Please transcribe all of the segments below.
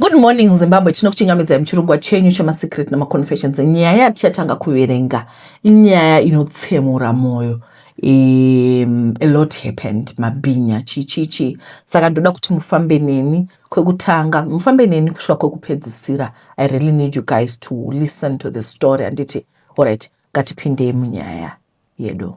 Good morning Zimbabwe, tinokuchingamidzai muchirongwa chenyu chemasecret nemaconfessions. Nyaya yatichatanga kuverenga inyaya inotsemura mwoyo. A lot happened, mabhinya chii chii chii, saka ndoda kuti mufambe neni kwekutanga, mufambe neni kusvika kwekupedzisira. I really need you guys to listen to the story. Handiti? Alright, ngatipindei munyaya yedu.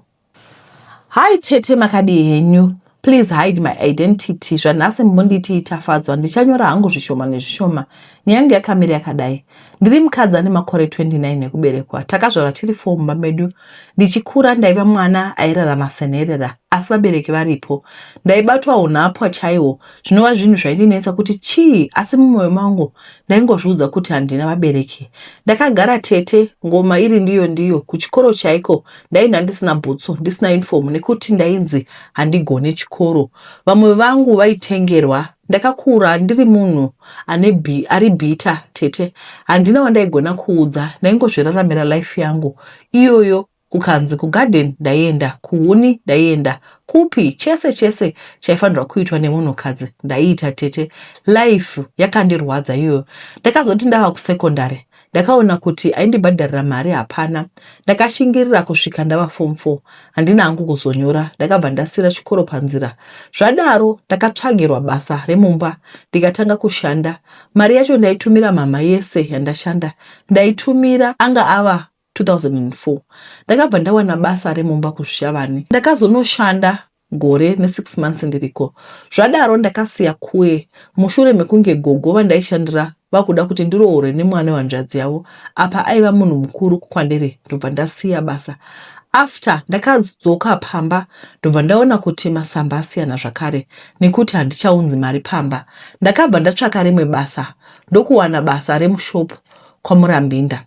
Hi tete, makadii henyu? Please hide my identity. Zvanhasi munditi Tafadzwa. Ndichanyora hangu zvishoma nezvishoma. Nyaya yangu yakamira yakadai. Ndiri mukadzi ane makore 29 ekuberekwa. Takazvarwa tiri 4 mumba medu. Ndichikura ndaiva mwana airarama senherera, asi vabereki varipo. Ndaibatwa unhapwa chaihwo, zvinova zvinhu zvaindinetsa kuti chii, asi mumwoyo mangu ndaingozviudza kuti handina vabereki. Ndakagara tete, ngoma iri ndiyo ndiyo. Kuchikoro chaiko ndainda ndisina bhutsu, ndisina uniform nekuti ndainzi handigone chikoro. Vamwe vangu vaitengerwa. Ndakakura ndiri munhu ane ari bitter tete. Handina wandaigona kuudza, ndaingozviraramira life yangu iyoyo. Kukanzi kugarden ndaienda, kuhuni ndaienda, kupi chese chese chaifanirwa kuitwa nemunhukadzi ndaiita tete. Life yakandirwadza iyoyo. Ndakazoti ndava kusecondary ndakaona kuti aindibhadharira mari hapana. Ndakashingirira kusvika ndava form 4. Handina hangu kuzonyora, ndakabva ndasira chikoro panzira. Zvadaro ndakatsvagirwa basa remumba ndikatanga kushanda. Mari yacho ndaitumira mama yese yandashanda. Ndaitumira anga ava 2004. Ndakabva ndawana basa remumba kuZvishavane. Ndakazonoshanda gore ne6 months ndiriko. Zvadaro ndakasiya kuye mushure mekunge gogo vandaishandira vakuda kuti ndiroorwe nemwana wehanzvadzi yavo. Apa aiva munhu mukuru kwandiri, ndobva ndasiya basa. After ndakadzoka pamba ndobva ndaona kuti masamba asiyana zvakare nekuti handichaunzi mari pamba. Ndakabva ndatsvaka rimwe basa ndokuwana basa remushop kwaMurambinda.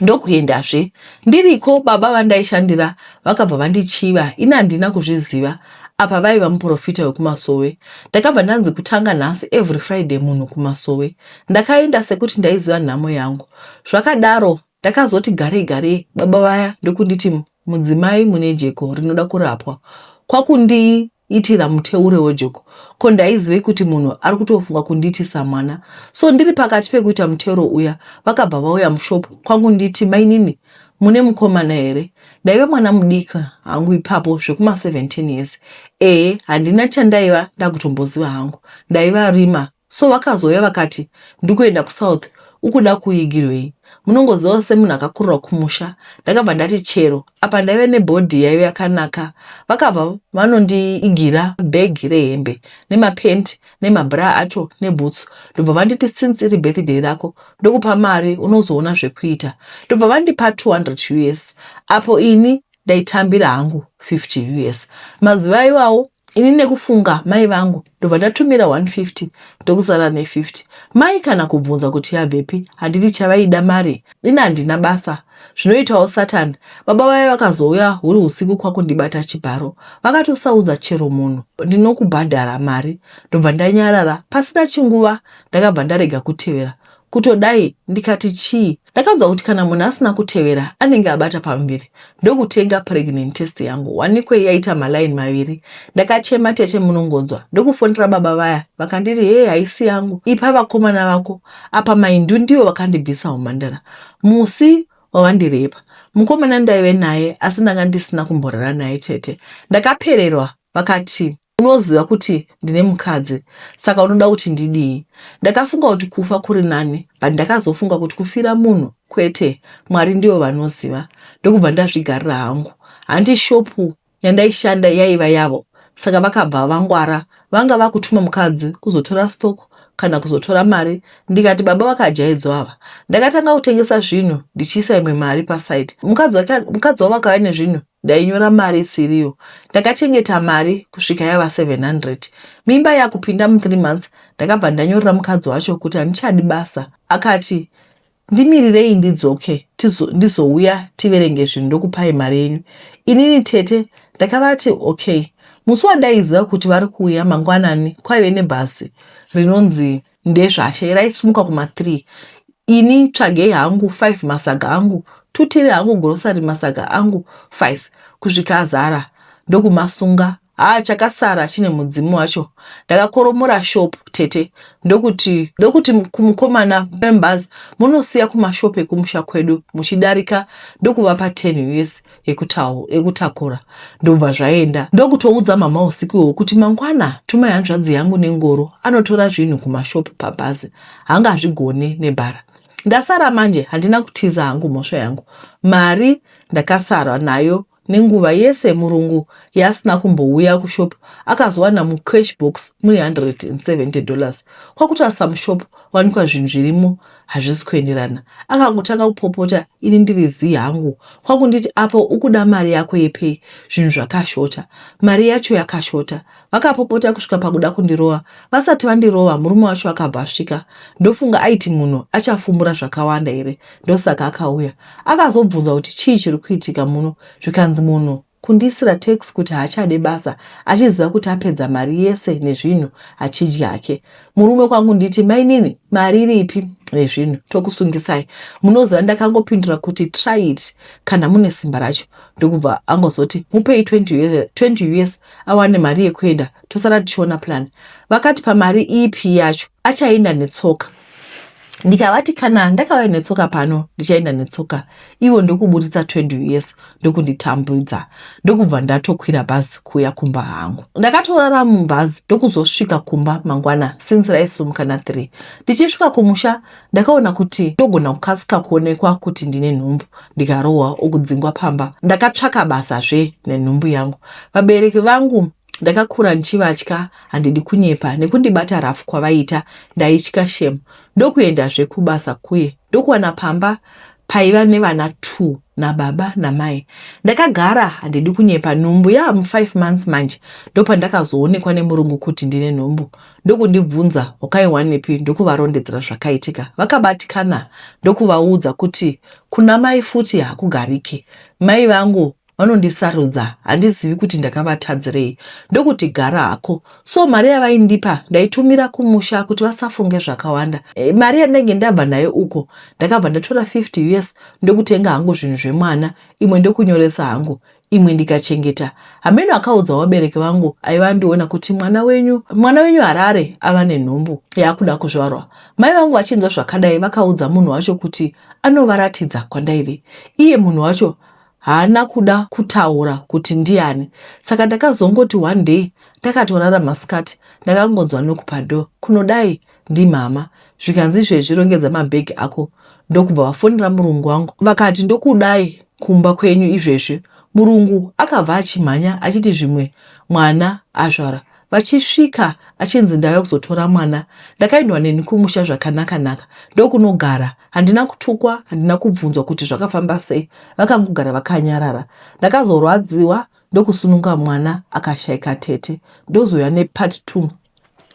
Ndokuendazve. Ndiriko baba vandaishandira vakabva vandichiva, ini handina kuzviziva. Apa vaiva muprofita wekumasowe. Ndakabva ndanzi kutanga nhasi every Friday munhu kumasowe. Ndakaenda sekuti ndaiziva nhamo yangu. Zvakadaro ndakazoti garei garei baba vaya ndokunditi mudzimai mune jeko rinoda kurapwa. Kwakundi itira muteure wejoko. Ko ndaizivei kuti munhu ari kutofunga kundiitisa mwana? So ndiri pakati pekuita muteuro uya vakabva vauya mushop kwangu nditi mainini mune mukomana here? Ndaiva mwana mudiki hangu ipapo zvekuma 17 years. Ehe, handina chandaiva ndakutomboziva hangu. Ndaiva rima. So vakazouya vakati ndikuenda kuSouth ukuda kuigirwei? Munongozivawo semunhu akakurira kumusha. Ndakabva ndati chero. Apa ndaive nebhodhi yaive yakanaka. Vakabva vanondiigira bag rehembe nemapenti nemabra acho nebhutsu. Ndobva vanditi since iri birthday rako ndokupa mari unozoona zvekuita. Ndobva vandipa 200 us. Apo ini ndaitambira hangu 50 us. Mazuva iwawo ini nekufunga mai vangu ndobva ndatumira 150 ndokusara ne50. Mai kana kubvunza kuti yabvepi, handiti chavaida mari. Ini handina basa, zvinoitawo Satan. Baba vaya vakazouya huri usiku kwakundibata chibharo. Vakati usaudza chero munhu ndinokubhadhara mari. Ndobva ndanyarara. Pasina chinguva ndakabva ndarega kutevera. Kutodai ndikati chii? Ndakanzwa kuti kana munhu asina kutevera anenge abata pamuviri. Ndokutenga pregnant test yangu wanikwe yaita maline maviri. Ndakachema tete munongonzwa. Ndokufonera baba vaya vakanditi hee haisi yangu ipa vakomana vako. Apa maindu ndivo vakandibvisa humhandara musi wavandirepa. Mukomana ndaive naye asi ndanga ndisina kumborara naye tete. Ndakapererwa vakati unoziva kuti ndine mukadzi saka unoda kuti ndidii? Ndakafunga kuti kufa kuri nani but ndakazofunga kuti kufira munhu kwete, Mwari ndivo vanoziva. Ndokubva ndazvigarira hangu. Hanti shopu yandaishanda yaiva yavo saka vakabva vangwara vanga vakutuma mukadzi kuzotora stock kana kuzotora mari. Ndikati baba vakajaidzwa ava. Ndakatanga kutengesa zvinhu ndichiisa imwe mari paside. Mukadzi wavo akauya nezvinhu ndainyora mari isiriyo. Ndakachengeta mari kusvika yava 700. Mimba yakupinda mu 3 months ndakabva ndanyorera mukadzi wacho kuti handichadi basa. Akati ndimirirei ndidzoke ndizouya tiverenge zvinhu ndokupai mari yenyu. Inini tete ndakavati okay. Musi wandaiziva kuti vari kuuya mangwanani kwaive nebhazi rinonzi Ndezvashe raisumuka kuma 3. Ini tsvagei hangu 5 masaga angu tutire hangu grocery masaga angu 5 kusvika azara ndokumasunga. Haa chakasara chine mudzimu wacho. Ndakakoromora shop tete ndokuti ndokuti kumukomana members munosiya kumashop ekumusha kwedu muchidarika ndokuvapa 10 us yekutakura ndobva zvaenda ndokutoudza mama usiku iwowo kuti mangwana tumai hanzvadzi yangu nengoro anotora zvinhu kumashop pabhazi hangazvigone nebhara ndasara manje handina kutiza hangu mhosva yangu mari ndakasara nayo Nenguva yese murungu yaasina kumbouya kushop akazowana mucash box mune 170 dollars kwakutarisa mushop wanikwa zvinhu zvirimo hazvisi kuenderana. Akangotanga kupopota ini ndiri zii hangu kwakunditi apo ukuda mari yako yepay zvinhu zvakashota. Mari yacho yakashota. Vakapopota kusvika pakuda kundirova. Vasati vandirova murume wacho akabva asvika. Ndofunga aiti munhu achafumbura zvakawanda here ndosaka akauya. Akazobvunzwa kuti chii chiri kuitika muno zvikanzi munhu kundiisira tax kuti haachade basa achiziva kuti apedza mari yese nezvinhu achidya hake. Murume kwangu nditi mainini mari iripi nezvinhu tokusungisai. Munoziva ndakangopindura kuti try it kana mune simba racho ndokubva angozoti mupei 20 US, 20 US awane mari yekuenda tosara tichiona plan. Vakati pamari ipi yacho achaenda netsoka ndikavati kana ndakauya netsoka pano ndichaenda netsoka ivo ndokuburitsa 20 us ndokunditambudza ndokubva ndatokwira bhazi kuuya kumba hangu ndakatorara mubhazi ndokuzosvika kumba mangwana since raisumuka na 3 ndichisvika kumusha ndakaona kuti ndogona kukasika kuonekwa kuti ndine nhumbu ndikarohwa okudzingwa pamba ndakatsvaka basa zve nenhumbu yangu vabereki vangu Ndakakura ndichivatya handidi kunyepa nekundibata rafu kwavaiita ndaitya shem. Ndokuendazve kubasa kuye ndokuwana pamba paiva nevana two nababa namai. Ndakagara handidi kunyepa nhumbu yaamu five months manje ndopandakazoonekwa nemurungu kuti ndine nhumbu ndokundibvunza wakaiwanepi ndokuvarondedzera zvakaitika. Vakabatikana ndokuvaudza kuti kuna mai futi hakugariki. Mai vangu vanondisarudza handizivi kuti ndakavatadzirei ndokuti gara hako so mari yavaindipa ndaitumira kumusha kuti vasafunge zvakawanda e, mari yandainge ndabva nayo uko ndakabva ndatora 50 us ndokutenga hangu zvinhu zvemwana imwe ndokunyoresa hangu imwe ndikachengeta hameno akaudza vabereki vangu aiva andiona kuti mwana wenyu mwana wenyu harare ava nenhumbu yaakuda kuzvarwa mai vangu vachinzwa zvakadai vakaudza munhu wacho kuti anovaratidza kwandaive iye munhu wacho Haana kuda kutaura kuti ndiani saka ndakazongoti one day ndakatorara masikati ndakangonzwa knock padoor kunodai ndimama zvikanzi izvezvi rongedza mabag ako ndokubva vafonera murungu wangu vakati ndokudai kumba kwenyu izvezvi murungu akabva achimhanya achiti zvimwe mwana azvara Vachisvika achinzi ndauya kuzotora mwana ndakaendwa neni kumusha zvakanaka naka ndokunogara handina kutukwa handina kubvunzwa kuti zvakafamba sei vakangogara vakanyarara ndakazorwadziwa ndokusununga mwana akashaika tete ndozouya nepart 2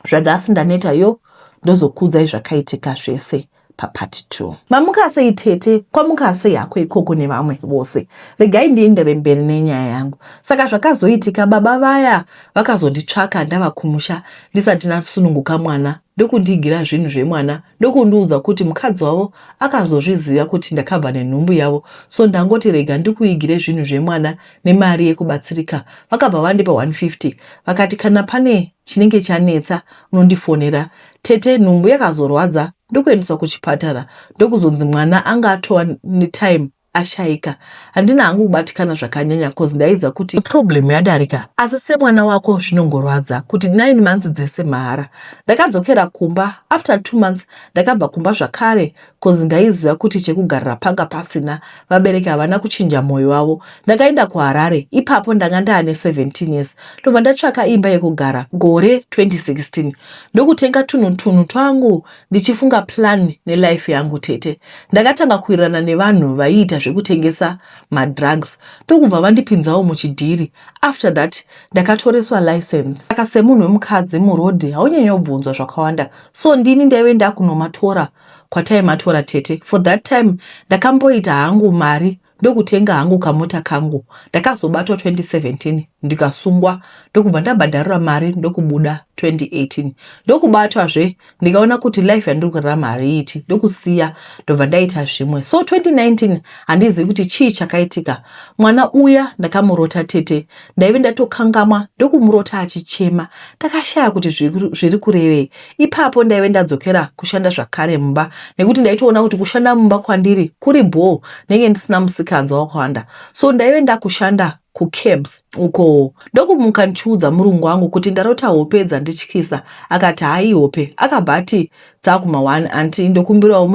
zvanhasi ndaneta yo ndozokuudzai zvakaitika zvese papart 2. Mamuka sei tete kwamuka sei hako ikoko nevamwe vose regai ndiendere mberi nenyaya yangu saka zvakazoitika baba vaya vakazonditsvaka ndava kumusha ndisati ndasununguka mwana ndokundiigira zvinhu zvemwana ndokundiudza kuti mukadzi wavo akazozviziva kuti ndakabva nenhumbu yavo so ndangoti rega ndikuigire zvinhu zvemwana nemari yekubatsirika vakabva vandipa 150 vakati kana pane chinenge chanetsa unondifonera Tete nhumbu yakazorwadza ndokuendeswa kuchipatara ndokuzonzi mwana anga atova netime ashaika. Handina hangu kubatikana zvakanyanya cause ndaiziva kuti problem yadarika asi semwana wako zvinongorwadza kuti 9 months dzese mahara. Ndakadzokera kumba after 2 months ndakabva kumba zvakare cause ndaiziva kuti chekugarira panga pasina. Vabereki havana kuchinja moyo wavo. Ndakaenda kuHarare ipapo ndanga ndaane 17 years ndobva ndatsvaka imba yekugara gore 2016 ndokutenga tunhu tunhu twangu ndichifunga plan nelife yangu tete. Ndakatanga kuwirirana nevanhu vaiita zvekutengesa madrugs ndokubva vandipinzawo muchidhiri after that ndakatoreswa license. Saka semunhu wemukadzi muroad haunyanyobvunzwa zvakawanda so ndini ndaive ndakunomatora kwataimatora tete for that time ndakamboita hangu mari ndokutenga hangu kamota kangu ndakazobatwa 2017 ndikasungwa ndokubva ndabhadharira mari ndokubuda. 2018 ndokubatwazve ndikaona kuti life yandiri kurarama hariiti ndokusiya ndobva ndaita zvimwe so 2019 handizivi kuti chii chakaitika mwana uya ndakamurota tete ndaive ndatokangamwa ndokumurota achichema ndakashaya kuti zviri kurevei ipapo ndaive ndadzokera kushanda zvakare mumba nekuti ndaitoona kuti kushanda mumba kwandiri kuri bhoo ndenge ndisina musikanzwa wakawanda so ndaive ndakushanda kucabs uko ndokumuka ndichiudza murungu wangu kuti ndarota hope dzandityisa akati hayi hope akabva ati dzakuma 1 anti ndokumbirawo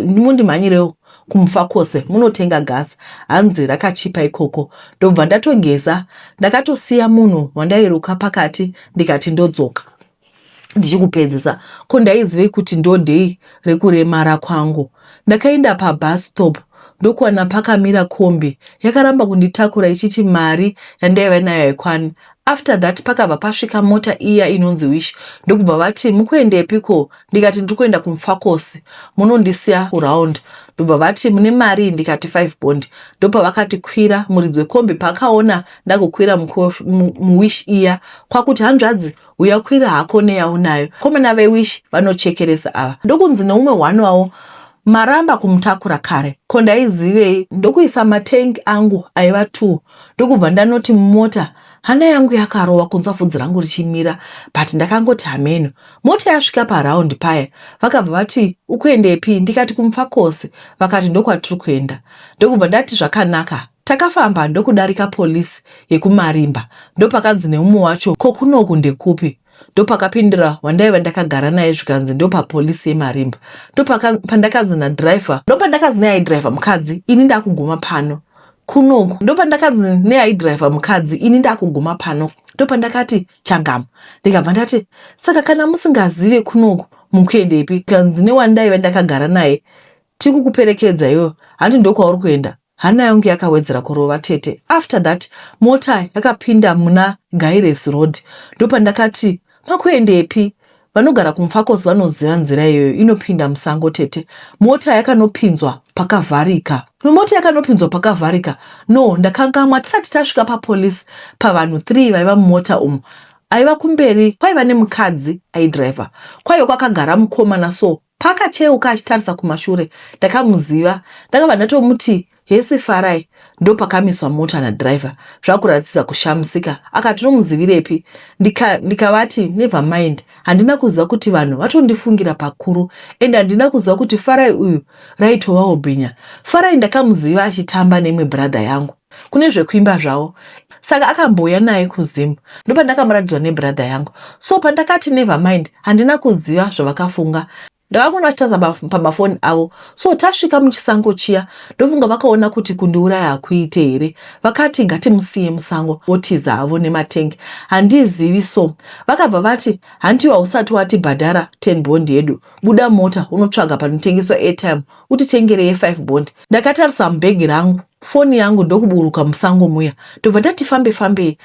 mundimhanyirewo kumufakose munotenga gasi hanzi rakachipa ikoko ndobva ndatogeza ndakatosiya munhu wandairuka pakati ndikati ndodzoka ndichikupedzisa ko ndaizivei kuti ndodei rekuremara kwangu ndakaenda pabus stop ndokuwana pakamira kombi yakaramba kunditakura ichiti mari yandaiva nayo haikwani after that pakabva pasvika mota iya inonzi wish ndokubva vati mukuendepi ko ndikati ndiri kuenda kumfakosi munondisiya kuround ndobva vati mune mari ndikati 5 bond ndopavakati kwira muridzi wekombi paakaona ndakukwira muwish iya kwakuti hanzvadzi uya kwira hako neyaunayo komana vewish vanochekeresa ava ndokunzi neumwe one wavo maramba kumutakura kare ko ndaizivei ndokuisa matengi angu aiva 2 ndokubva ndanoti mumota hana yangu yakarova kunzwa bvudzi rangu richimira but ndakangoti hameno mota yasvika paraundi paya vakabva vati ukuendepi ndikati kumfakosi vakati ndokwatiri kuenda ndokubva ndati zvakanaka takafamba ndokudarika polisi yekumarimba ndopakanzi neumwe wacho ko kunoku ndekupi ndopakapindura wandaiva ndakagara naye zvikanzi ndopapolisi yemarimba ndopandakanzi nadhiraivha ndopandakanzi neaidhiraivha mukadzi ini ndakuguma pano kunoku ndopandakanzi neaidhiraivha mukadzi ini ndakuguma pano ndopandakati changamu ndikabva ndati saka kana musingazive kunoku mukuendepi kanzi newandaiva ndakagara naye tikukuperekedza iwe handi ndokwauri kuenda hana yangu yakawedzera kurova tete after that mota yakapinda muna gaires road ndopandakati makuendepi vanogara kumfakosi vanoziva nzira iyoyo inopinda musango tete mota yakanopinzwa pakavharika mota yakanopinzwa pakavharika no ndakangamwa tisati tasvika papolisi pavanhu 3 vaiva mumota umu aiva kumberi kwaiva nemukadzi aidhiraivha kwaiva kwakagara mukomana so paakacheuka achitarisa kumashure ndakamuziva ndakabva ndatomuti hesi farai ndopakamiswa mota nadhiraivha zvakuratidza kushamisika akati unomuzivirepi ndikavati ndika never mind handina kuziva kuti vanhu vatondifungira pakuru ende handina kuziva kuti farai uyu raitovawo bhinya farai ndakamuziva achitamba neimwe brother yangu kune zvekuimba zvavo saka akambouya naye kuzimu ndopandakamuratidzwa nebrother yangu so pandakati never mind handina kuziva zvavakafunga ndakaona vachitarisa pamafoni avo so tasvika muchisango chiya ndofunga vakaona kuti kundiuraya hakuite here vakati ngatimusiye musango votiza havo nematengi handizivi so vakabva vati hantiwa usati watibhadhara 10 bond yedu buda mota unotsvaga panotengeswa airtime utitengere ye5 bond ndakatarisa mubhegi rangu foni yangu ndokuburuka musango muya ndobva ndati fambe fambei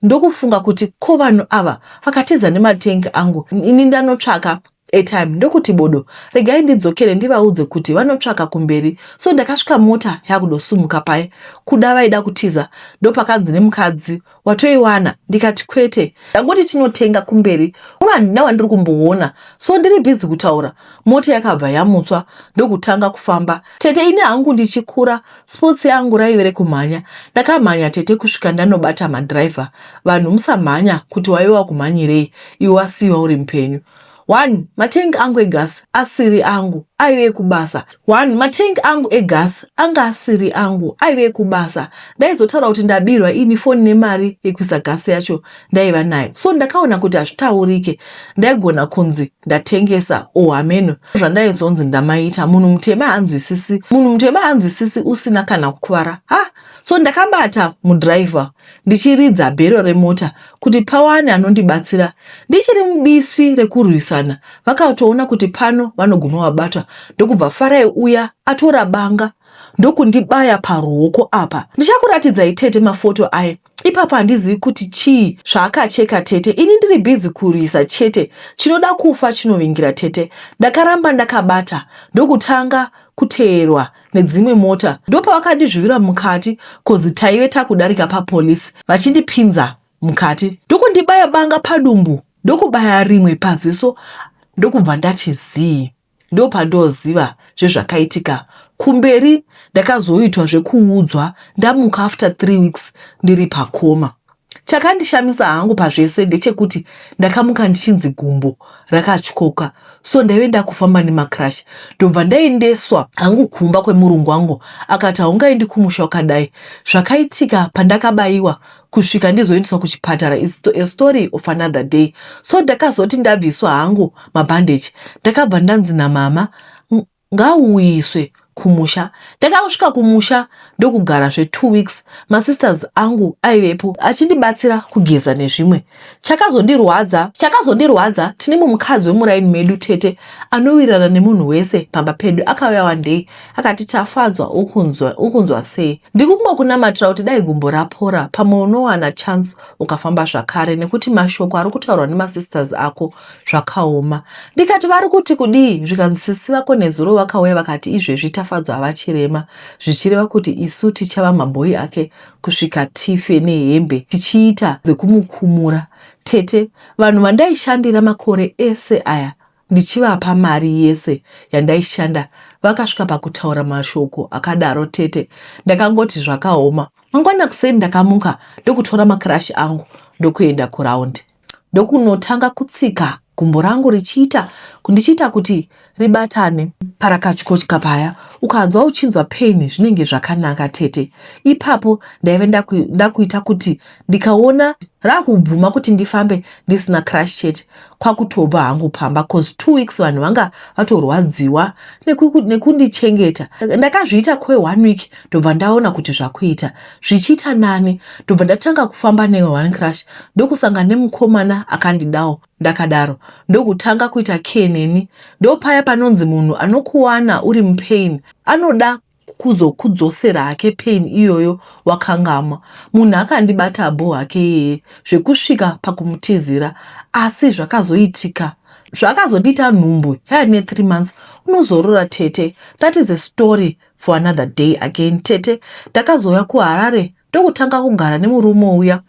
ndokufunga kuti ko vanhu ava vakatiza nematengi angu ini ndanotsvaka airtime ndokuti bodo regai ndidzokere ndivaudze kuti vanotsvaka kumberi so ndakasvika mota yakudosumuka paye kuda vaida kutiza ndopakanzi nemukadzi watoiwana ndikati kwete ndangoti tinotenga kumberi uno handina wandiri kumboona so ndiri bhizi kutaura mota yakabva yamutswa ndokutanga kufamba tete ini hangu ndichikura sports yangu raive rekumhanya ndakamhanya tete kusvika ndanobata madhiraivha vanhu musamhanya kuti waive wakumhanyirei iwe wasiyiwa uri mupenyu 1 matengi angu egasi asiri angu aive ekubasa 1 matengi angu egasi anga asiri angu aive ekubasa ndaizotaura kuti ndabirwa ini foni nemari yekuisa gasi yacho ndaiva nayo so ndakaona kuti hazvitaurike ndaigona kunzi ndatengesa o hameno zvandaizonzi ndamaita munhu mutema haanzwisisi munhu mutema haanzwisisi usina kana kukuvara ha so ndakabata mudhiraivha ndichiridza bhero remota kuti pawane anondibatsira ndichiri mubiswi rekurwisana vakatoona kuti pano vanoguma vabatwa ndokubva farai uya atora banga ndokundibaya paruoko apa ndichakuratidzai tete mafoto aye ipapo handizivi kuti chii zvaakacheka tete ini ndiri bhizi kurwisa chete chinoda kufa chinovingira tete ndakaramba ndakabata ndokutanga kuteerwa nedzimwe mota ndopavakandizvivira mukati kozi taive takudarika papolisi vachindipinza mukati ndokundibaya banga padumbu. Ndokubaya rimwe paziso ndokubva ndati zii. Ndopandoziva zvezvakaitika kumberi ndakazoitwa zvekuudzwa ndamuka after 3 weeks ndiri pacoma. Chakandishamisa hangu pazvese ndechekuti ndakamuka ndichinzi gumbo rakatyoka so ndaive ndakufamba nemacrash ndobva ndaendeswa hangu kumba kwemurungu wangu akati haungaendi kumusha wakadai. Zvakaitika pandakabaiwa kusvika ndizoendeswa kuchipatara is a story of another day. So ndakazoti ndabviswa hangu mabandage ndakabva ndanzi namama ngauuyiswe kumusha. Ndakasvika kumusha ndokugara zve 2 weeks masisters angu aivepo achindibatsira kugeza nezvimwe. Chakazondirwadza chakazondirwadza tine mumwe mukadzi wemuraini medu tete anowirirana nemunhu wese pamba pedu akauya one day akati Tafadzwa ukunzwa ukunzwa sei? Ndiri kungokunamatira kuti dai gumbo rapora pamwe unowana chance ukafamba zvakare nekuti mashoko ari kutaurwa nemasisters ako zvakaoma. Ndikati vari kuti kudii? Zvikanzi sisi vako nezuro vakauya vakati izvezvi Tafadzwa avachirema zvichireva kuti isu tichava mabhoyi ake kusvika tife nehembe tichiita dzekumukumura. Tete, vanhu vandaishandira makore ese aya ndichivapa mari yese yandaishanda vakasvika pakutaura mashoko akadaro tete. Ndakangoti zvakaoma. Mangwana kuseni ndakamuka ndokutora macrash angu ndokuenda kuround. Ndokunotanga kutsika gumbo rangu richiita ndichiita kuti ribatane parakatyoka paya ukanzwa uchinzwa pain zvinenge zvakanaka tete. Ipapo ndaive ndakuita kuti ndikaona rakubvuma kuti ndifambe ndisina crash chete kwakutobva hangu pamba cause 2 weeks vanhu vanga vatorwadziwa nekundichengeta. Ndakazviita kwe 1 week ndobva ndaona kuti zvakuita zvichiita nani ndobva ndatanga kufamba ne one crash ndokusangana nemukomana akandidawo ndakadaro ndokutanga kuita care neni. Ndopaya panonzi munhu anokuwana uri mupain anoda kuzokudzosera hake pain iyoyo wakangamwa. Munhu akandibata bho hake iyeye zvekusvika pakumutizira asi zvakazoitika zvakazondiita nhumbu yaane 3 months unozorora tete that is a story for another day again tete. Ndakazouya kuHarare ndokutanga kugara nemurume uya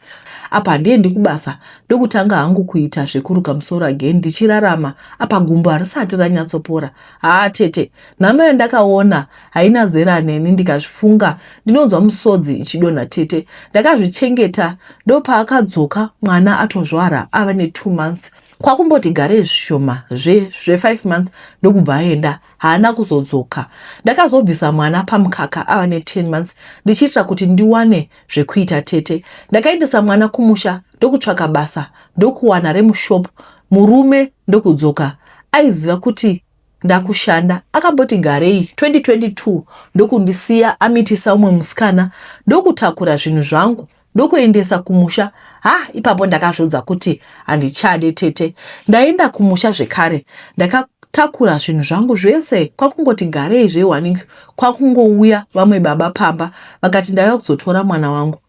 apa handiendi kubasa ndokutanga hangu kuita zvekuruka musoro again ndichirarama apa gumbo harisati ranyatsopora. Haa tete nhamo yandakaona haina zera neni ndikazvifunga ndinonzwa musodzi ichidonha tete. Ndakazvichengeta ndopaakadzoka mwana atozvara ava ne 2 months kwakumboti garei zvishoma zve 5 months ndokubva aenda haana kuzodzoka. Ndakazobvisa mwana pamukaka ava ne 10 months ndichiitira kuti ndiwane zvekuita tete. Ndakaendesa mwana kumusha ndokutsvaka basa ndokuwana remushop murume ndokudzoka aiziva kuti ndakushanda akamboti garei 2022 ndokundisiya amitisa umwe musikana ndokutakura zvinhu zvangu ndokuendesa kumusha. Ha ipapo ndakazviudza kuti handichade tete. Ndaenda kumusha zvekare ndakatakura zvinhu zvangu zvese kwakungoti garei zve1 kwakungouya vamwe baba pamba vakati ndauya kuzotora mwana wangu.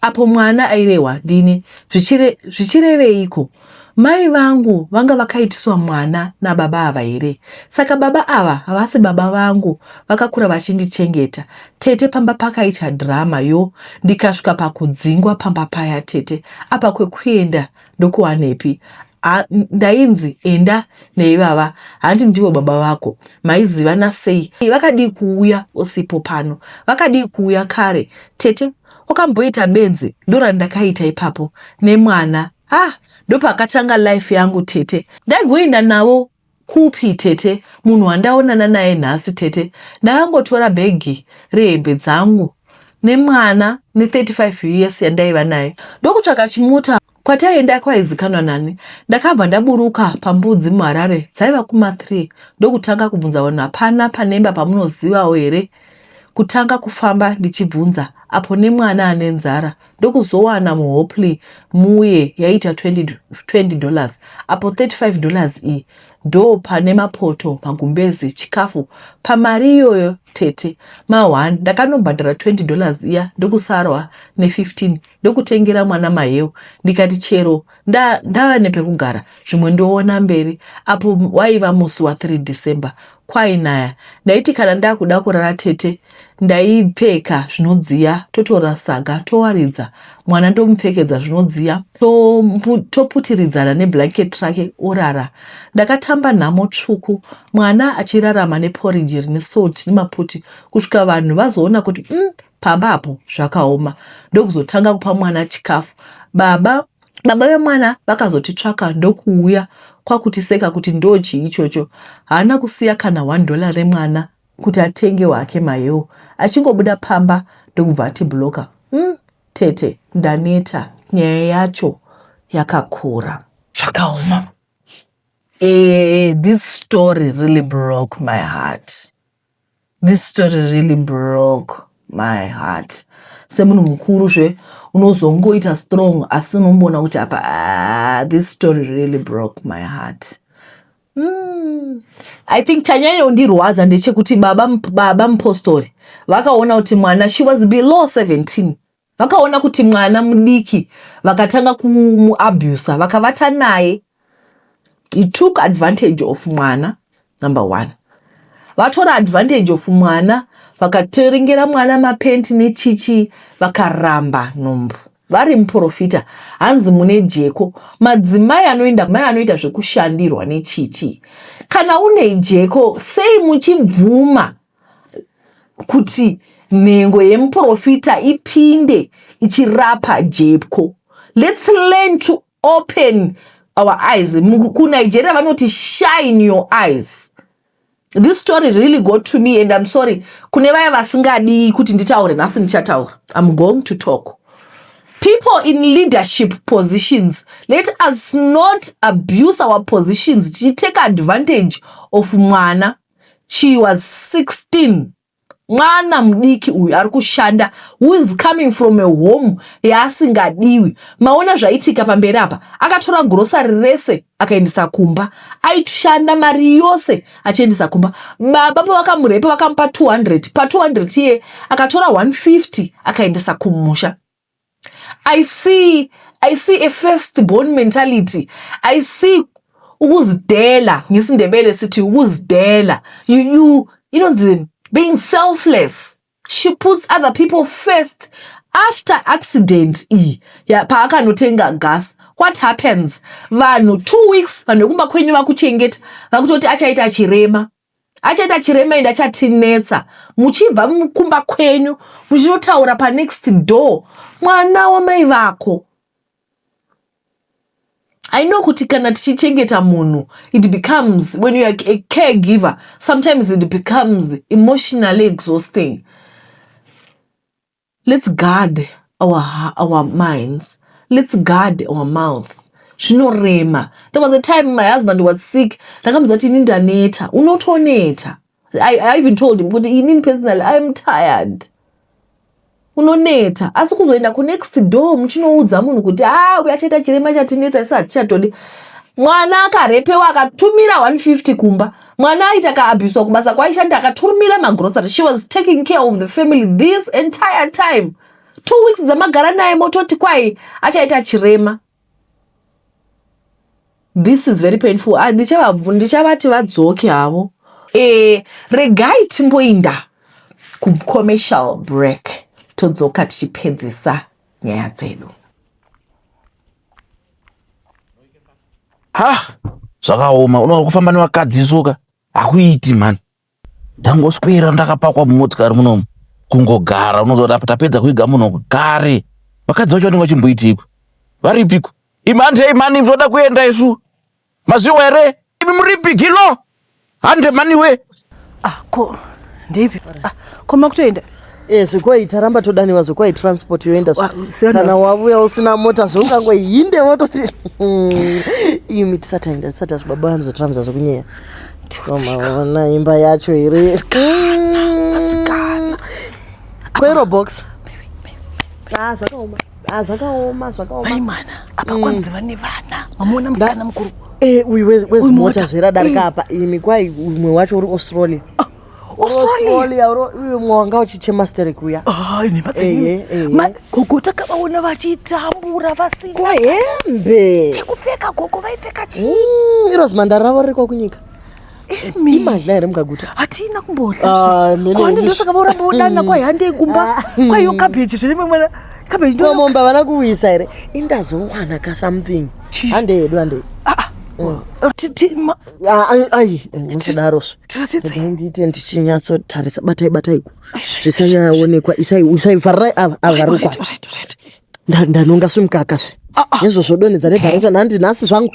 Apo mwana airehwa ndini zvichireveiko? Mai vangu vanga vakaitiswa mwana nababa ava here? Saka baba ava havasi baba vangu vakakura vachindichengeta. Tete pamba pakaita drama yo ndikasvika pakudzingwa pamba paya tete. Apa kwekuenda ndokuwanepi? Ndainzi enda neivava handi ndivo baba vako. Maizivana sei? Vakadii kuuya usipo pano? Vakadii kuuya kare? Tete wakamboita benzi ndorandakaita ipapo nemwana. Ah ndopakatanga life yangu tete. Ndaigoenda navo kupi tete munhu wandaonana naye nhasi tete. Ndakangotora bhegi rehembe dzangu nemwana ne35 us yandaiva nayo ndokutsvaka chimota kwataienda kwaizikanwa nani. Ndakabva ndaburuka pambudzi muHarare dzaiva kuma 3 ndokutanga kubvunza vanhu hapana panemba pamunozivawo here kutanga kufamba ndichibvunza apo nemwana ane nzara ndokuzowana muHopley muye yaita $20 apo $35 iyi ndo pane mapoto magumbezi chikafu pamari iyoyo. tete ma1 ndakanobhadhara 20 dollars iya ndokusarwa ne15 ndokutengera mwana maheu ndikati chero ndava nepekugara zvimwe ndoona mberi apo waiva musi wa3 December kwainaya ndaiti kana ndakuda kurara tete ndaipfeka zvinodziya totora saga towaridza mwana ndomupfekedza zvinodziya toputiridzana neblanket rake orara ndakatamba nhamo tsvuku mwana achirarama neporiji rine salt nemaputi kusvika vanhu vazoona kuti pamba apo zvakaoma ndokuzotanga kupa mwana chikafu baba baba vemwana vakazotitsvaka ndokuuya kwakutiseka kuti ndo chii ichocho haana kusiya kana 1 dollar remwana kuti atenge hake maheu achingobuda pamba ndokubva atibloka tete ndaneta nyaya yacho yakakura zvakaoma this story really broke my heart this story really broke my heart semunhu mukuru zve unozongoita strong asi unomboona kuti apa ah, this story really broke my heart I think chanyanyondirwadza ndechekuti baba, baba mupostori vakaona kuti mwana she was below 17 vakaona kuti mwana mudiki vakatanga kumuabusa vakavata naye he took advantage of mwana number one vatora advantage of mwana vakaterengera mwana mapenti nechichi vakaramba nhumbu vari muprofita hanzi mune jeko madzimai anoenda mai anoita zvekushandirwa nechichi kana une jeko sei muchibvuma kuti nhengo yemuprofita ipinde ichirapa jeko let's learn to open our eyes kunigeria vanoti shine your eyes this story really got to me and i'm sorry kune vaya vasingadi kuti nditaure nhasi ndichataura i'm going to talk people in leadership positions let us not abuse our positions tichitake advantage of mwana she was 16 mwana mudiki uyu ari kushanda who is coming from a home yaasingadiwi maona zvaitika pamberi apa akatora grocery rese akaendesa kumba aishanda mari yose achiendesa kumba baba pavakamurepa vakamupa 200 pa200 iye akatora 150 akaendesa kumusha I see a first born mentality i see ukuzidela ngesindebele sithi ukuzidela you inonzi being selfless she puts other people first after accident iyi paakanotenga gas what happens vanhu 2 weeks vanhu vekumba kwenyu vakuchengeta vakutoti achaita chirema achaita chirema ende achatinetsa muchibva mukumba kwenyu muchinotaura panext door mwana wamai vako I know kuti kana tichichengeta munhu it becomes when you are a caregiver sometimes it becomes emotionally exhausting let's guard our minds let's guard our mouth zvinorema there was a time my husband was sick ndakamudza kuti ini ndaneta unotoneta I even told him kuti inini personally i'm tired unoneta asi kuzoenda kunext door muchinoudza munhu kuti a uyu achaita chirema chatinetsa isu hatichatodi mwana akarepewa akatumira 150 kumba mwana aita akaabhuswa kubasa kwaishanda akatumira magrocery she was taking care of the family this entire time 2 weeks dzamagara naye mototi kwai achaita chirema this is very painful ah, ndichavati vadzoke havo regai timboinda kucommercial break todzoka tichipedzisa nyaya dzedu ha zvakaoma unoona kufamba nevakadzi soka hakuiti mani ndangoswera ndakapakwa mumotikari munomu kungogara unozoti apa tapedza kuiga munhu kare vakadzi vacho vanenge vachimboitiko varipiko imi handei mani toda kuenda isu maziwa here imi muripi gilo hande maniwe ah, ko ndeipi ah, ko makutoenda zvekwai taramba todaniwa zvekwai transport yoenda kana wavuya usina mota zveungangohinde wototi imi tisataenda tisati asi baba vanozotirambiza zvekunyeya maona imba yacho here kwero box ah, zvakaoma ah, zvakaoma zvakaoma mai mwana apa kwanzi vane vana mamuona musikana mukuru uyu wezimota zveradarika apa imi kwai umwe wacho uri australia Australia uyo mwe wanga uchichema sterek uya. Ah, nhema dzenyu. Gogo takavaona vachitambura vasina Kwa hembe. Chekupfeka gogo vaipfeka chii? Iro zimandara ravo riri kwakunyika. Imadla here mukaguta? Hatina kumbodla. Ah, Kwandi ndosaka voramba vodana kwai handei kumba. Kwaiyo cabbage zvene mwana. Cabbage ndo. Mombe havana kuwisa here? Indazowana ka something. Handei hedu handei. Ah. ah. Ai, musadaro. Tiratidze. Ndiite ndichinyatsotarisa. Batai batai. Zvisanyaonekwa. Isai isai vharai ava ava rukwa. Ndanonga svimukaka zve. Nezvo zvodonhedza nebhareta nhandi nhasi zvangu.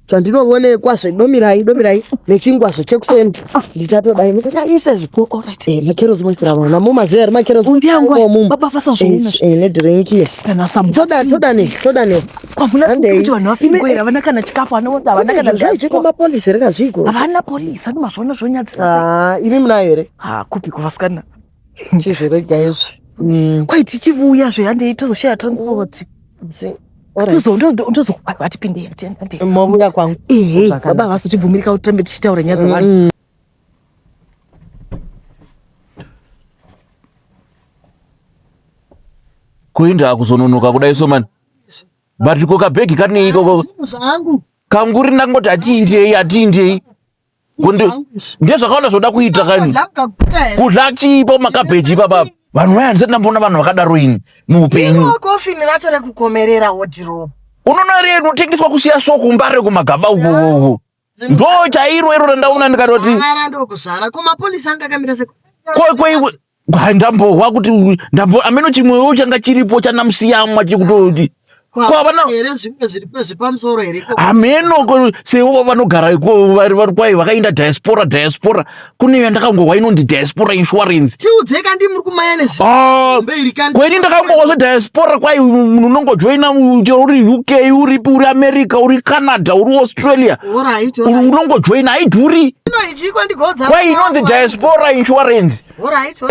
Zvandinoonekwa zve domirai domirai nechingwa zve chekuseni ndichatodai musachaise zve. Oh, alright. Eh, makerosi moisira vana mumaziva here makerosi Undiyangu mumu. baba vasazvoona. Eh, nedhirinki. Kana samu. Toda toda ne toda ne. Kwamuna kuti vanhu vafingwa here havana kana chikafu havana havana kana Zvaizviko mapolisi here kazviko. Havana polisi ani mazvoona zvonyadzisa. Ah, imi munayo here? Ha kupi kuvasikana. Chizvirega izvi. Kwai tichivuya zve handei tozoshaya transport. Ndozoatipindei atiende. Movuya kwangu. Ehe, baba vasotibvumirika kuti tirambe tichitaura nyaya dzavanhu. Kuinda kuzononoka kudai so mani. But ko kabhegi kanei ikoko? Zvangu. Kanguri ndangoti atiindei atiindei. Ndezvakaona zvoda kuita kani. Kudla chipo makabheji ipapa. Vanhu vaya handisati ndamboona vanhu vakadaro ini muupenyu. Kofini racho rekukomerera wodhirobu. Unoona riye rinotengeswa kusiya so kumbare kumagaba uko uko. Ndo chairo iro randaona ndikatoti. Zvara ndokuzvara. Ko mapolisi anga akamira se Ko ko iwe ndambohwa kuti ndambo ameno chimwewo changa chiripo chanamusiyamwa chekutoti Ko havana here zvimwe zviripo zvepamusoro here ko hameno ko seivo vanogara iko vari vari kwai vakaenda diaspora diaspora kune yandakangohwa inonzi diaspora insurance tiudzei kandi muri kumaya Ah, nezimbe iri kandi kweni ndakangohwa zvediaspora kwai munhu unongojoina chero uri uk uripi uri america uri canada uri australia Alright, uri- alright. unongojoina haidhuri Ino ichiko ndigodza kwai inonzi diaspora insurance Alright,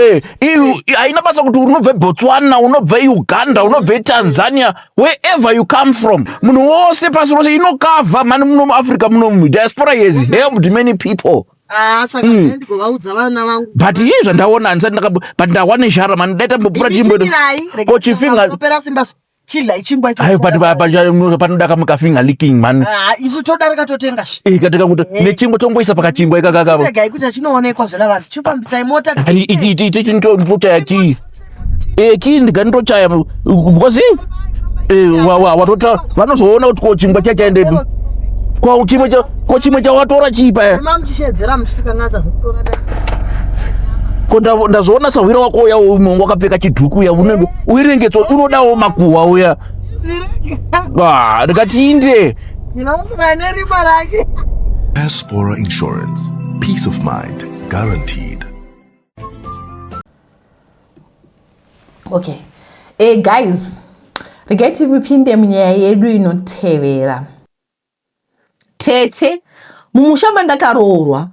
Eh, haina basa kuti unobve botswana unobve uganda unobve tanzania wherever you come from munhu wose pasi rose inokavha mani muno muafrica muno diaspora has helped many people Ah, saka ndigovaudza vana vangu. But iye zvandaona handisati ndaka but ndawa neshara mani dai tambopfuura chimbo ko chifinga opera simba chidla ichingwa icho. Ayo but panoda kamukafinga licking man. Ah, isu todarika totenga shi. Eh, katika kuti eh. Nechingwa tongoisa pakachingwa ikakaka. Regai kuti chinoonekwa zvona vanhu. Chifambisai mota. Ani iti iti iti ndochaya kii. Eh, kii ndikandochaya because eh wa wa watota vanozoona kuti ko chingwa chachaendepi. Ko chimwe cha ko chimwe chawatora chii paya? Mama muchishedzera muchitikanganisa zvekutora dai. Ko ndazoona sahwira wako uya umwe wakapfeka chidhuku uya unenge uirengetso unodawo makuhwa uya. Ah, ndikati inde. Ndinosara nerima rake. Diaspora Insurance. Peace of mind guaranteed. Okay. Hey guys, regai tipinde munyaya yedu inotevera. Tete, mumusha mandakaroorwa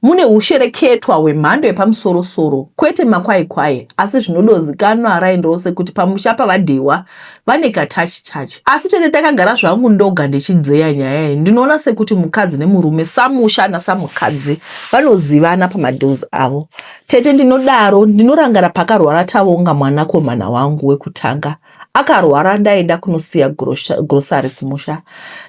mune hushereketwa hwemhando yepamusoro-soro, kwete makwai-kwai, asi zvinodozikanwa raini rose kuti pamusha pavaDhewa vane katouch touch. Asi tete ndakagara zvangu ndoga ndichidzeya nyaya iyi, ndinoona sekuti mukadzi nemurume, samusha nasamukadzi, vanozivana pamadeals avo. Tete ndinodaro, ndinorangara pakarwara Tavonga mwanakomana wangu wekutanga. Akarwara ndaenda kunosiya grocery kumusha.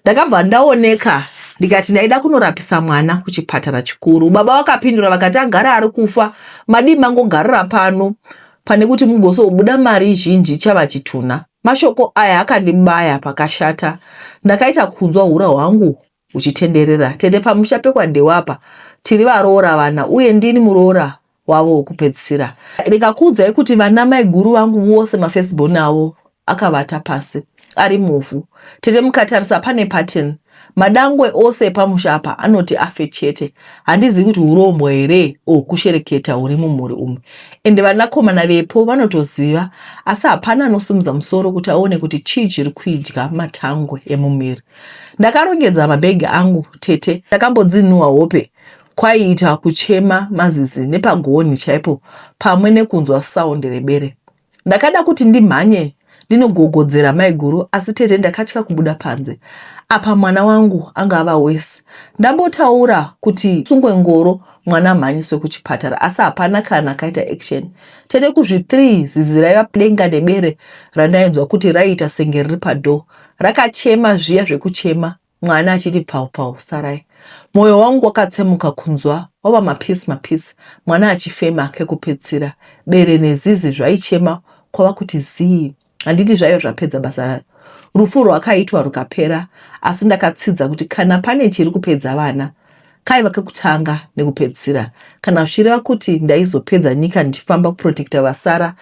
Ndakabva ndaoneka ndikati ndaida kunorapisa mwana kuchipatara chikuru. Baba vakapindura vakati agara ari kufa, madii mangogarira pano pane kuti mugozobuda mari zhinji chava chitunha. Mashoko aya akandibaya pakashata. Ndakaita kunzwa hura hwangu huchitenderera. Tete pamusha pekwaDhewa apa tiri varoora vana uye ndini muroora wavo wekupedzisira. Ndikakuudzai kuti vana maiguru vangu vose mafirstborn avo akavata pasi ari muvhu. Tete mukatarisa pane pattern. Madangwe ose epamusha apa anoti afe chete. Handizivi kuti hurombwa here or kushereketa huri mumhuri umu. Ende vanakomana vepo vanotoziva asi hapana anosimudza musoro kuti aone kuti chii chiri kuidya matangwe emumiri. Ndakarongedza mabhegi angu tete. Ndakambodzinhuwa hope kwaiita kuchema mazizi nepagonhi chaipo pamwe nekunzwa sound rebere. Ndakada kuti ndimhanye Ndinogogodzera maiguru asi tete ndakatya kubuda panze. Apa mwana wangu anga ava worse. Ndambotaura kuti sungwe ngoro mwana amhanyiswe kuchipatara asi hapana kana akaita action. Tete kuzvi 3 zizi raiva denga nebere randainzwa kuti raiita senge riri padoor. Rakachema zviya zvekuchema mwana achiti pfau pfau sarai. Moyo wangu wakatsemuka kunzwa wava mapisi mapisi mwana achifema kekupedzisira. Bere nezizi zvaichema kwava kuti zii. Handiti zvaiva zvapedza basa rayo. Rufu rwakaitwa rukapera asi ndakatsidza kuti kana pane chiri kupedza vana kaiva kekutanga nekupedzisira kana zvichireva kuti ndaizopedza nyika ndichifamba kuprotecta vasara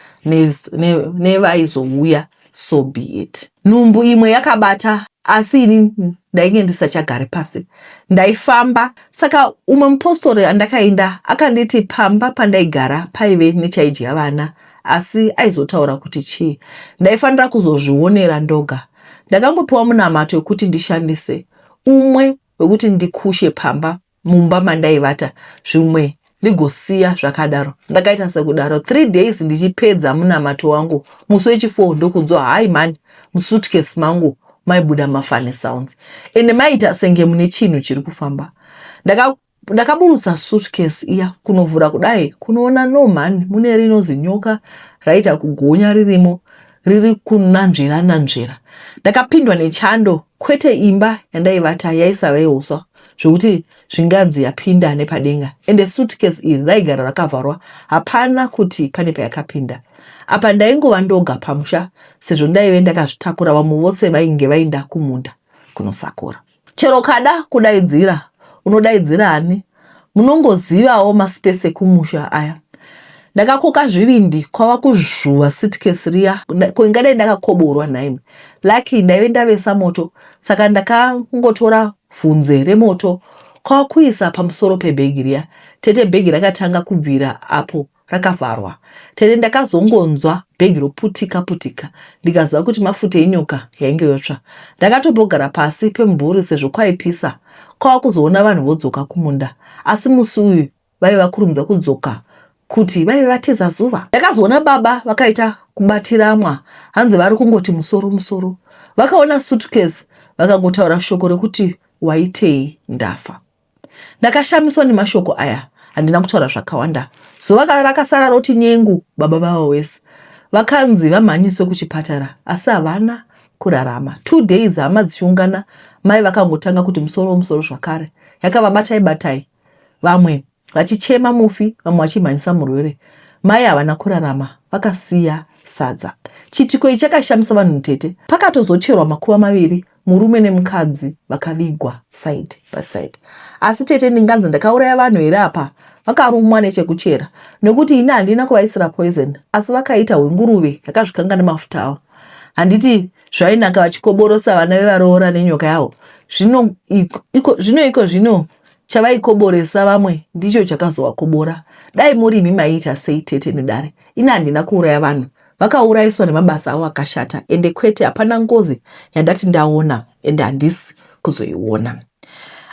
nevaizouya ne so be it. Nhumbu imwe yakabata asi ini ndainge ndisachagari pasi ndaifamba saka umwe mupostori andakainda akanditi pamba pandaigara paive nechaidya vana asi aizotaura kuti chii ndaifanira kuzozvionera ndoga ndakangopiwa munamato wekuti ndishandise umwe wekuti ndikushe pamba mumba mandaivata zvimwe ndigosiya zvakadaro ndakaita sekudaro three days ndichipedza munamato wangu musi wechifour ndokunzwa hai mani musuitcase mangu maibuda mafunny sounds ende maiita senge mune chinhu chiri kufamba ndakaburutsa ndaka suitcase iya kunovhura kudai kunoona no mani mune rino zinyoka raita kugonya ririmo riri kunanzvera nanzvera ndakapindwa nechando kwete imba yandaivata yaisava yeuswa zvekuti zvinganzi yapinda nepadenga ende suitcase iri raigara rakavharwa hapana kuti pane payakapinda apa ndaingova ndoga pamusha sezvo ndaive ndakazvitakura vamwe vose vainge vainda kumunda kunosakura chero kada kudaidzira unodaidzira ani munongozivawo maspace ekumusha aya ndakakoka zvivindi kwava kuzvuva suitcase riya ko ingadai ndakakoborwa nhaimi lucky ndaive ndavesa moto saka ndakangotora vhunze remoto kwava kuisa pamusoro pebhegi riya tete bhegi rakatanga kubvira apo rakavharwa tete ndakazongonzwa bhegi roputika putika ndikaziva kuti mafuta enyoka yainge yotsva ndakatombogara pasi pemumvuri sezvo kwaipisa kwava kuzoona vanhu vodzoka kumunda asi musi uyu vaive vakurumidza kudzoka kuti vaive vatiza zuva. Ndakazoona baba vakaita kubatiramwa hanzi vari kungoti musoro musoro. Vakaona suitcase vakangotaura shoko rekuti waitei ndafa. Ndakashamiswa nemashoko aya handina kutaura zvakawanda. Zuva rakasara roti nyengu baba vava wese. Vakanzi vamhanyiswe kuchipatara asi havana kurarama. Two days hama dzichiungana mai vakangotanga kuti musoro musoro zvakare. Yakava batai batai vamwe vachichema mufi vamwe vachimhanyisa murwere mai havana kurarama vakasiya sadza chiitiko ichi chakashamisa vanhu mutete pakatozocherwa makuva maviri murume nemukadzi vakavigwa side by side asi tete ndinganzi ndakauraya vanhu here apa vakarumwa nechekuchera nekuti ini handina kuvaisira poison asi vakaita hwenguruve yakazvikanga nemafuta avo handiti zvainaka vachikoborosa vana vevaroora nenyoka yavo zvino iko zvino iko zvino chavaikoboresa vamwe ndicho chakazovakobora dai muri imi maiita sei tete nedare ini handina kuuraya vanhu vakaurayiswa nemabasa avo akashata ende kwete hapana ngozi yandati ndaona ende handisi kuzoiona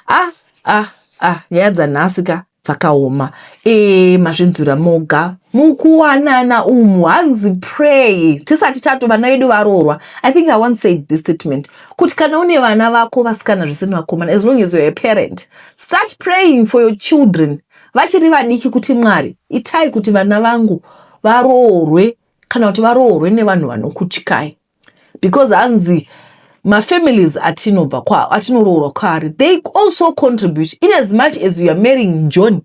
ah ah ah nyaya dzanhasi ka dzakaoma e mazvinzwira moga mukuwanana umu hanzi pray tisati tato vana vedu varoorwa i think i once said this statement kuti kana une vana vako vasikana zvese nevakomana as long as you're a parent start praying for your children vachiri vadiki kuti mwari itai kuti vana vangu varoorwe kana kuti varoorwe nevanhu vanokutyai because hanzi mafamilies atinobva kwa atinoroorwa kwaari they also contribute in as much as you are marrying john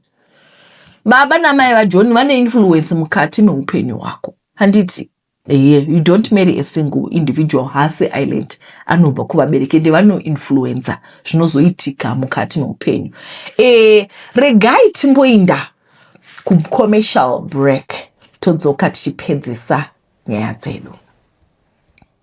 baba namai vajohn vane influence mukati meupenyu hwako handiti eye you don't marry a single individual haasi island anobva kuvabereki ende vanoinfluenza zvinozoitika mukati meupenyu e, regai timboinda kucommercial break todzoka tichipedzisa nyaya dzedu.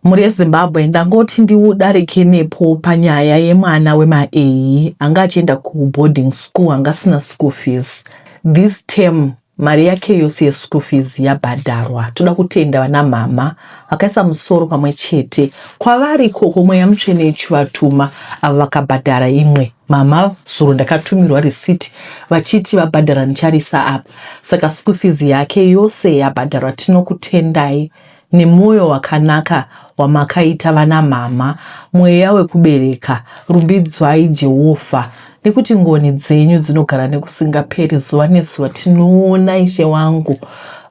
Mhuri yeZimbabwe ndangoti ndiudarike nepo panyaya yemwana wemaei anga achienda kuboarding school anga asina school fees. This term mari yake yose yeschool fees yabhadharwa. Toda kutenda vana mhamha vakaisa musoro pamwe chete kwavari ikoko mweya mutsvene ichivatuma avo vakabhadhara imwe Mama zuro ndakatumirwa receipt vachiti vabhadhara ndicharisa apa saka school fees yake yose yabhadharwa tinokutendai Nemwoyo wakanaka wamakaita vana mhamha, mweya wekubereka, rumbidzwai Jehovha, nekuti ngoni dzenyu dzinogara nekusingaperi. Zuva nezuva tinoona, Ishe wangu,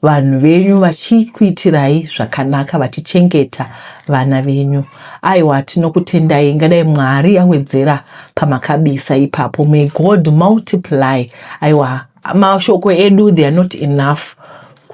vanhu venyu vachikuitirai zvakanaka, vachichengeta vana venyu. Aiwa, tinokutendai. Ingadai Mwari awedzera pamakabisa ipapo. May God multiply. Aiwa, mashoko edu, they are not enough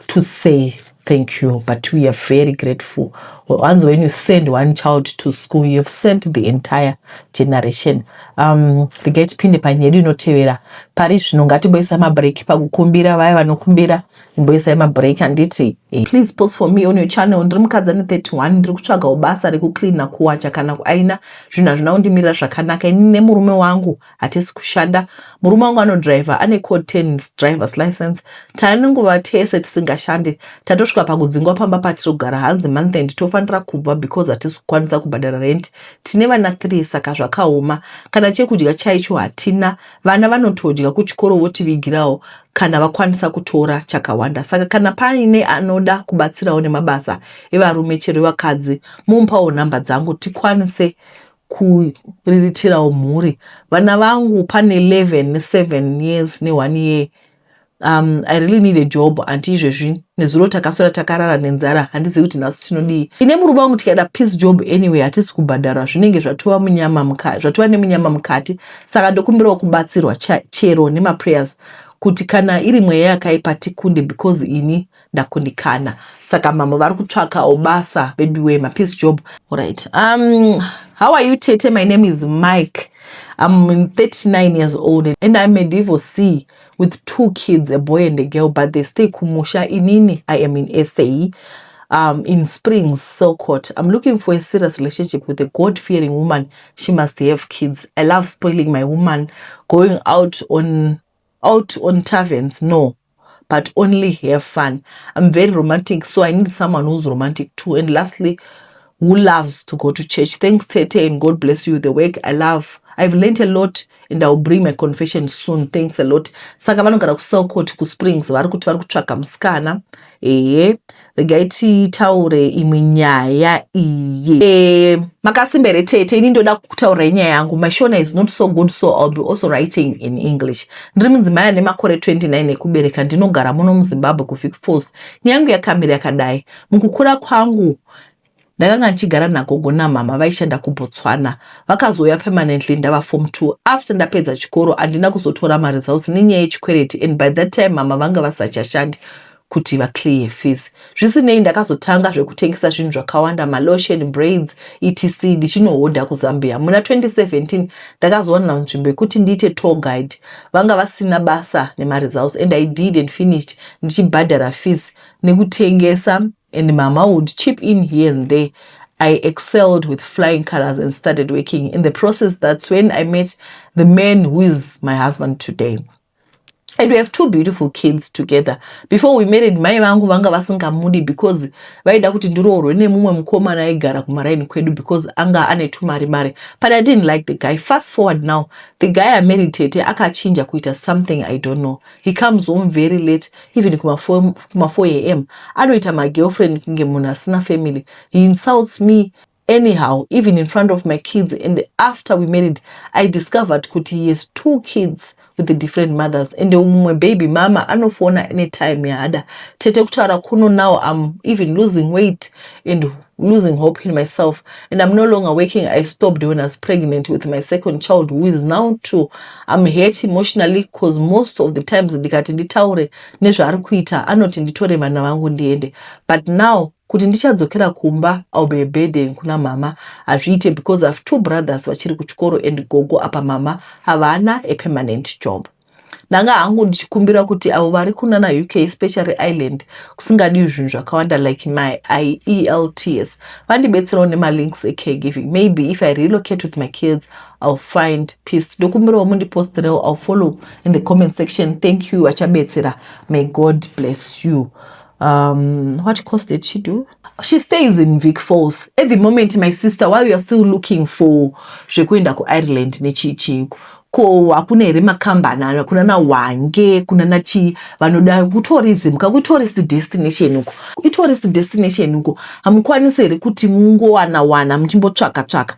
to say thank you, but we are very grateful. Once when you send one child to school, you have sent the entire generation. Regai tipinde panyaya yedu inotevera. Pari zvino ngatimboisa mabreak pakukumbira. Vaya vanokumbira, imboisai mabreak, handiti? Please post for me on your channel. Ndiri mukadzi ane 31, ndiri kutsvagawo basa rekucleana, kuwacha kana kuaina. Zvinhu hazvina kundimirira zvakanaka. Ini nemurume wangu hatisi kushanda. Murume wangu anodhiraivha, ane code 10 drivers license. Tanengova tese tisingashandi. Tatosvika pakudzingwa pamba patiri kugara. Hanzi month end tofanira kubva because hatisi kukwanisa kubhadhara rent. Tine vana 3, saka zvakaoma. Kana chekudya chaicho hatina. Vana vanotodya kuchikoro, votivigirawo kana vakwanisa kutora chakawanda. Saka kana paine anoda kubatsirawo nemabasa evarume chero evakadzi, mumupawo nhamba dzangu tikwanise kuriritirawo mhuri. Vana vangu pane 11 ne7 years ne1 year. I really need a job anti. Izvezvi nezuro takaswera takarara nenzara, handizivi kuti nhasi tinodii. Ine murume wangu tikaenda piece job anyway hatisi kubhadharwa, zvinenge zvatova munyama, zvatova nemunyama mukati. Saka ndokumbirawo kubatsirwa chero nemaprayers kuti kana iri mweya yakaipa tikunde, because ini ndakundikana. Saka mama vari kutsvakawo basa veduwe, mapiece job. Right. How are you, tete? My name is Mike. I'm 39 years old and I'm a divorcee with two kids, a boy and a girl, but they stay kumusha. Inini I am in SA, in Springs, Selcourt. I'm looking for a serious relationship with a God-fearing woman. She must have kids. I love spoiling my woman. Going out on taverns, no, but only have fun. I'm very romantic, so I need someone who's romantic too. And lastly, who loves to go to church. Thanks, tete, and God bless you with the work. I love I've learned a lot and I'll bring my confession soon. Thanks a lot. Saka vanogara kuSelcourt, kuSprings. Vari kuti vari kutsvaga musikana. Ehe, regai titaure imwe nyaya iyi. Makasimba here, tete? Ini ndoda kutaura nyaya yangu. My Shona is not so good, so I'll be also writing in English. Ndiri mudzimai ane makore 29 ekubereka. Ndinogara muno muZimbabwe, kuVic Falls. Nyaya yangu yakamira yakadai. Mukukura kwangu ndakanga ndichigara nagogo namama vaishanda kuBotswana. Vakazouya permanently ndava form 2. After ndapedza chikoro, handina kuzotora maresults nenyaya yechikwereti, and by that time mama vanga vasachashandi kuti vaclear fees. Zvisinei, ndakazotanga zvekutengesa zvinhu zvakawanda, malotion, braids, etc, ndichinohodha kuZambia. Muna 2017 ndakazowana nzvimbo yekuti ndiite tour guide. Vanga vasina basa nemaresults, and I did and finished ndichibhadhara fees nekutengesa, and mama would chip in here and there. I excelled with flying colors and started working. In the process, that's when I met the man who is my husband today. And we have two beautiful kids together. Before we married, mai vangu vanga vasingamudi because vaida kuti ndiroorwe nemumwe mukomana aigara kumaraini kwedu because anga ane tumari mari. But I didn't like the guy. Fast forward now, the guy I married, tete, akachinja kuita something I don't know. He comes home very late, even kuma 4 a.m. Anoita magirlfriend kunge munhu asina family. He insults me anyhow, even in front of my kids. And after we married, I discovered kuti he has two kids with the different mothers, and mumwe baby mama anofona anytime yaada. Tete, kutaura kuno now I'm even losing weight and losing hope in myself, and I'm no longer working. I stopped when I was pregnant with my second child, who is now 2. I'm hurt emotionally because most of the times ndikati nditaure nezvaari kuita, anoti nditore vana vangu ndiende. But now kuti ndichadzokera kumba, I'll be a burden kuna mama. Hazviite because I have two brothers vachiri kuchikoro and gogo. Apa mama havana a permanent job. Ndanga hangu ndichikumbira kuti avo vari kunana UK, especially Ireland, kusingadiwi zvinhu zvakawanda like my IELTS, vandibetserawo nemalinks ecaregiving. Maybe if I relocate with my kids, I'll find peace. Ndokumbirawo mundipostirewo. I'll follow in the comment section. Thank you, achabetsera. May God bless you. What course did she do? She stays in Vic Falls at the moment. My sister, while you're still looking for zvekuenda kuIreland nechichiku, Ko hakuna here makambani ayo kuna naHwange, kuna nachii, vanoda kutourism kakutourist destination uko, itourist destination uko? Hamukwanisi here kuti mungowana wana muchimbotsvaka tsvaka,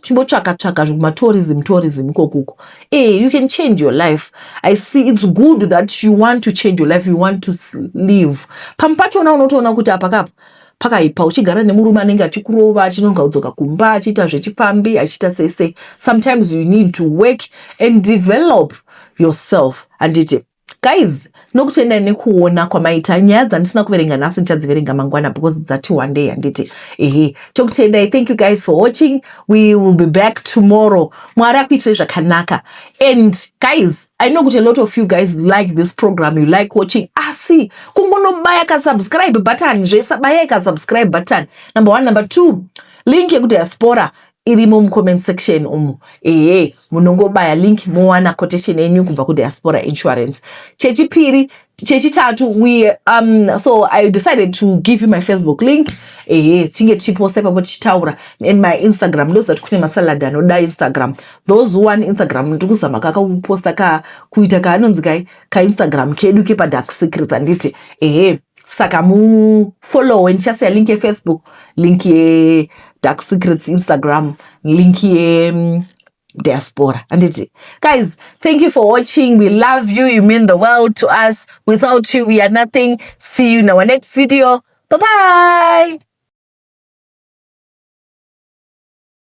chimbotsvaka tsvaka zvekumatourism, tourism ikokuko? You can change your life. I see it's good that you want to change your life, you want to live. Pamwe pachona unotoona kuti apa kapa pakaipa, uchigara nemurume anenge achikurova, achinonga kudzoka kumba achiita zvechipfambi, achiita sei sei. Sometimes you need to work and develop yourself, handiti? Guys, nokutendai nekuona kwamaita. Nyaya dzandisina kuverenga nhasi ndichadziverenga mangwana because dzati one day, handiti? Ehe, tokutendai. Thank you guys for watching. We will be back tomorrow. Mwari akuitirai zvakanaka. And guys, I know kuti a lot of you guys like this program, you like watching, asi kungonobaya kasubscribe button zvese, bayai kasubscribe button, number one. Number two, link yekudiaspora irimo mucomment section umu. Ehe, munongobaya link mowana quotation yenyu kubva kuDiaspora Insurance. Chechipiri, chechitatu, we so I decided to give you my Facebook link. Ehe, tinge tichiposta ipapo tichitaura, and my Instagram. Ndozati kune masalad anoda Instagram. Those who want Instagram, ndiri kuzama kakakuposta ka kuita kaanonzi kai kaInstagram kedu kepaDark Secrets, handiti? Ehe, saka mufollowe. Ndichasiya link yeFacebook, link yeDark Secrets Instagram, link ye diaspora, handiti? Guys, thank you for watching. We love you. You mean the world to us. Without you, we are nothing. See you in our next video. Bye bye.